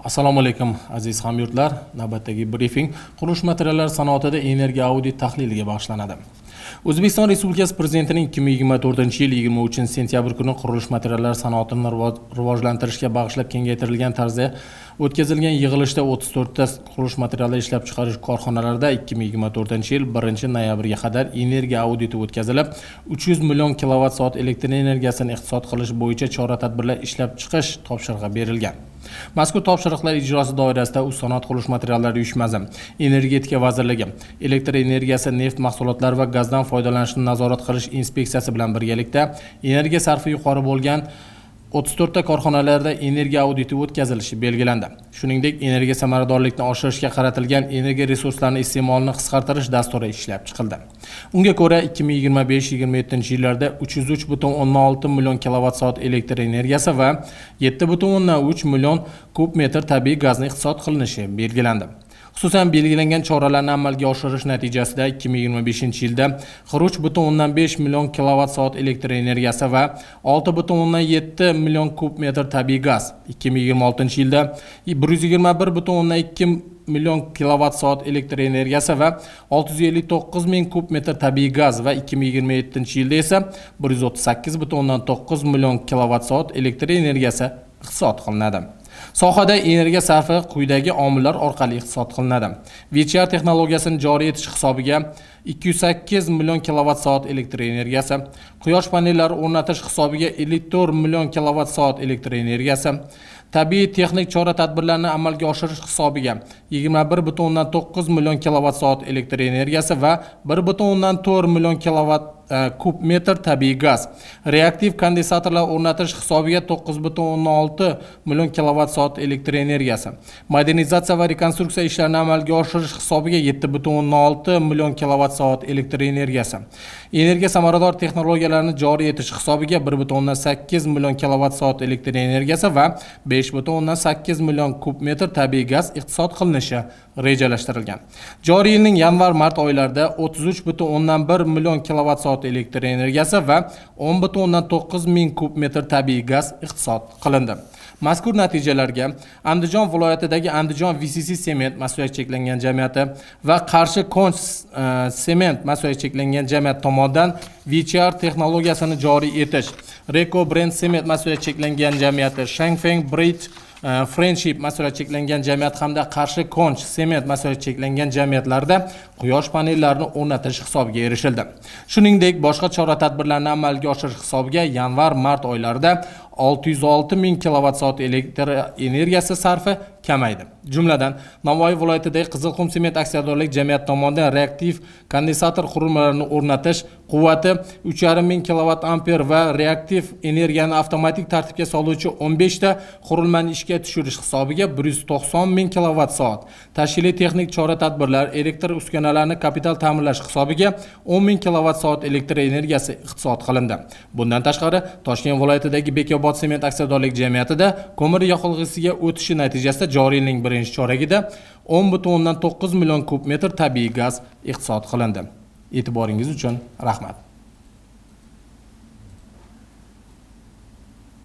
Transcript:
Assalomu alaykum, aziz hamyurtlar. Navbatdagi brifing qurilish materiallari sanoatida energiya audit tahliliga bag'ishlanadi. O'zbekiston Respublikasi Prezidentining 2024-yil 23 sentyabr kuni qurilish materiallari sanoatini rivojlantirishga bag'ishlab kengaytirilgan tarzda o'tkazilgan yig'ilishda 34 ta qurilish materiallari ishlab chiqarish korxonalarida 2024-yil 1 noyabrga qadar energiya auditi o'tkazilib, 300 million kilovat soat elektr energiyasini iqtisod qilish bo'yicha chora-tadbirlar ishlab chiqish topshirig'i berilgan. Mazkur topshiriqlar ijrosi doirasida O'zsanoat qurilish materiallari uyushmasi, Energetika vazirligi, Elektr energiyasi, neft mahsulotlari va gazdan foydalanishni nazorat qilish inspeksiyasi bilan birgalikda energiya sarfi yuqori bo'lgan 34 ta korxonalarda energiya auditi o'tkazilishi belgilandi. Shuningdek, energiya samaradorlikni oshirishga qaratilgan energiya resurslarini iste'molini qisqartirish dasturi ishlab chiqildi. Unga ko'ra, 2025-27 yillarda 303,6 million kilovat soat elektr energiyasi va 7,3 million kub metr tabiiy gazni iqtisod qilinishi belgilandi. Xususan, belgilangan choralarni amalga oshirish natijasida 2025 yilda 43,5 million kilovat soat elektr energiyasi va 6,7 million kub metr tabiiy gaz, 2026 yilda 121,2 million kilovat soat elektr energiyasi va 659 ming kub metr tabiiy gaz va 2027 yilda esa 138,9 million kilovat soat elektr energiyasi iqtisod qilinadi. Sohada energiya sarfi quyidagi omillar orqali iqtisod qilinadi. VHR texnologiyasini joriy etish hisobiga 208 million kilovat soat elektr energiyasi, quyosh panellari o'rnatish hisobiga 54 million kilovat soat elektr energiyasi, tabiiy texnik chora-tadbirlarni amalga oshirish hisobiga 21,9 million kilovat soat elektr energiyasi va 1,4 million kilovat kub metr tabiiy gaz, reaktiv kondensatorlar o'rnatish hisobiga 9,6 million kilovat soat elektr energiyasi, modernizatsiya va rekonstruksiya ishlarini amalga oshirish hisobiga 7,6 million kilovat soat elektr energiyasi, energiya samarador texnologiyalarni joriy etish hisobiga 1,8 million kilovat soat elektr energiyasi va 5,8 million kub metr tabiiy gaz iqtisod qilinishi rejalashtirilgan. Joriy yilning yanvar-mart oylarida 33,1 million kilovat soat elektr energiyasi va 10,9 ming kub metr tabiiy gaz iqtisod qilindi. Mazkur natijalarga Andijon viloyatidagi Andijon VCC Sement mas'uliyati cheklangan jamiyati va Qarshi Konch Sement mas'uliyati cheklangan jamiyat tomonidan VHR texnologiyasini joriy etish, Reko Brand Cement mas'uliyati cheklangan jamiyati, Shangfeng Bridge Friendship mas'uliyati cheklangan jamiyat hamda Qarshi Konch Sement mas'uliyati cheklangan jamiyatlarda quyosh panellarini o'rnatish hisobiga erishildi. Shuningdek, boshqa chora-tadbirlarni amalga oshirish hisobiga yanvar-mart oylarida 606 ming kilovat soat elektr energiyasi sarfi kamaydi. Jumladan, Navoiy viloyatidagi Qizilqum sement aksiyadorlik jamiyati tomonidan reaktiv kondensator qurilmalarini o'rnatish quvvati 3,5 ming kilovat amper va reaktiv energiyani avtomatik tartibga soluvchi 15 ta qurilmani ishga tushirish hisobiga 190 ming kilovat soat, tashkiliy texnik chora-tadbirlar, elektr uskunalarini kapital ta'mirlash hisobiga 10 ming kilovat soat elektr energiyasi iqtisod qilindi. Bundan tashqari, Toshkent viloyatidagi Bekobod sement aksiyadorlik jamiyatida ko'mir yoqilg'isiga o'tishi natijasida joriy yilning birinchi choragida 10,9 million kub metr tabiiy gaz iqtisod qilindi. E'tiboringiz uchun rahmat.